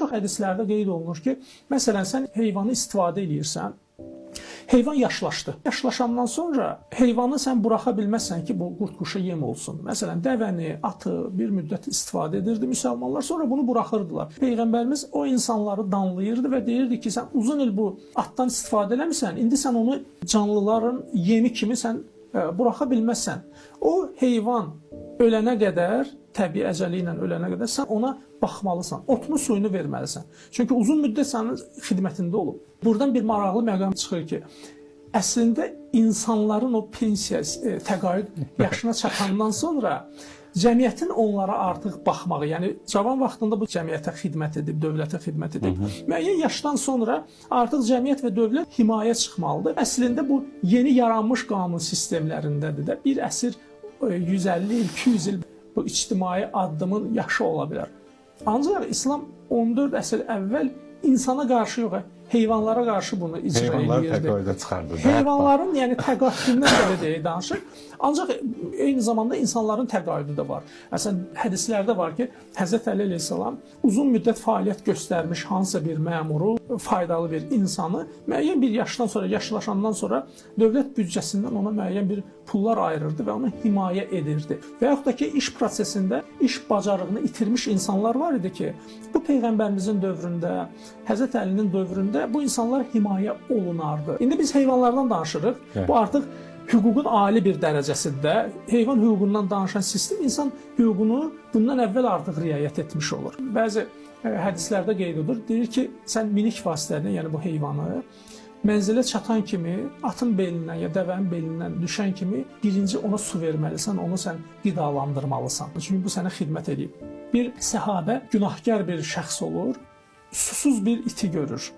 çox hədislərdə qeyd olunur ki, məsələn sən heyvanı istifadə eləyirsən, heyvan yaşlaşdı. Yaşlaşandan sonra heyvanı sən buraxa bilməzsən ki, bu qurd-quşa yem olsun. Məsələn, dəvəni, atı bir müddət istifadə edirdi müsəlmanlar, sonra bunu buraxırdılar. Peyğəmbərimiz o insanları danlayırdı və deyirdi ki, sən uzun il bu atdan istifadə eləmisən, indi sən onu canlıların yemi kimi sən buraxa bilməzsən. O heyvan ölənə qədər, təbii əcəli ilə ölənə qədər sən ona baxmalısan, otunu suyunu verməlisən. Çünki uzun müddət sənin xidmətində olub. Buradan bir maraqlı məqam çıxır ki, əslində insanların o pensiya, təqaüd yaşına çatandan sonra cəmiyyətin onlara artıq baxmağı, yəni cavan vaxtında bu cəmiyyətə xidmət edib, dövlətə xidmət edib, müəyyən yaşdan sonra artıq cəmiyyət və dövlət himayə çıxmalıdır. Əslində bu yeni yaranmış qanun sistemlərindədir də. Bir əsr, 150 il, 200 il bu ictimai addımın yaşı ola bilər. Ancaq İslam 14 əsr əvvəl insana qarşı yox, heyvanlara qarşı bunu icra Heyvanları eləyirdi. təqaüdə çıxardı. Heyvanların, yəni təqaüdündən belə deyək danışır. Ancaq eyni zamanda insanların təqaüdü də var. Məsələn, hədislərdə var ki, Həzrət Əli əleyhissalam uzun müddət fəaliyyət göstərmiş hansısa bir məmuru, faydalı bir insanı müəyyən bir yaşdan sonra, yaşlaşandan sonra dövlət büdcəsindən ona müəyyən bir pullar ayırırdı və onu himayə edirdi. Və yaxud da ki, iş prosesində iş bacarığını itirmiş insanlar var idi ki, bu peyğəmbərimizin dövründə, Həzrət Əlinin dövründə bu insanlar himayə olunardı. İndi biz heyvanlardan danışırıq. Evet. Bu artıq hüququn ali bir dərəcəsində heyvan hüququndan danışan sistem insan hüququnu bundan əvvəl artıq riayət etmiş olur. Bəzi hədislərdə qeyd edilir. Deyir ki, sən minik vasitələrini, yəni bu heyvanı mənzilə çatan kimi atın belindən ya dəvənin belindən düşən kimi birinci ona su verməlisən, onu sən qidalandırmalısan. Çünki bu sənə xidmət eləyib. Bir səhabə günahkar bir şəxs olur, susuz bir iti görür.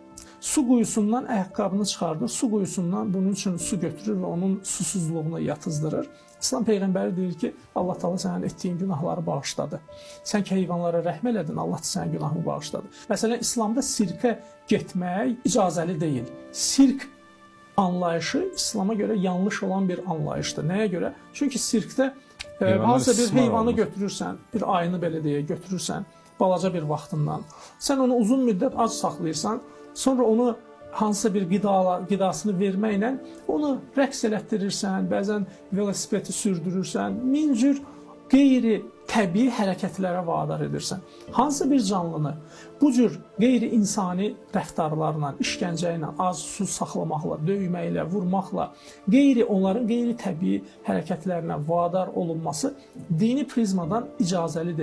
Su quyusundan ayaqqabını çıxardır, su quyusundan bunun üçün su götürür və onun susuzluğunu yatızdırır. İslam peyğəmbəri deyir ki, Allah Taala sənin etdiyin günahları bağışladı. Sən ki heyvanlara rəhm elədin, Allah da sənin günahını bağışladı. Məsələn, İslamda sirkə getmək icazəli deyil. Sirk anlayışı İslama görə yanlış olan bir anlayışdır. Nəyə görə? Çünki sirkdə hansısa bir istismar heyvanı olunur. götürürsən, bir ayını belə deyək, götürürsən balaca bir vaxtından. Sən onu uzun müddət ac saxlayırsan, sonra onu hansısa bir qidasını verməklə onu rəqs elətdirirsən, bəzən velosipedi sürdürürsən, min cür qeyri-təbii hərəkətlərə vadar edirsən. Hansı bir canlını bu cür qeyri-insani rəftarlarla, işgəncə ilə, az susuz saxlamaqla, döyməklə, vurmaqla, onların qeyri-təbii hərəkətlərinə vadar olunması dini prizmadan icazəli deyil.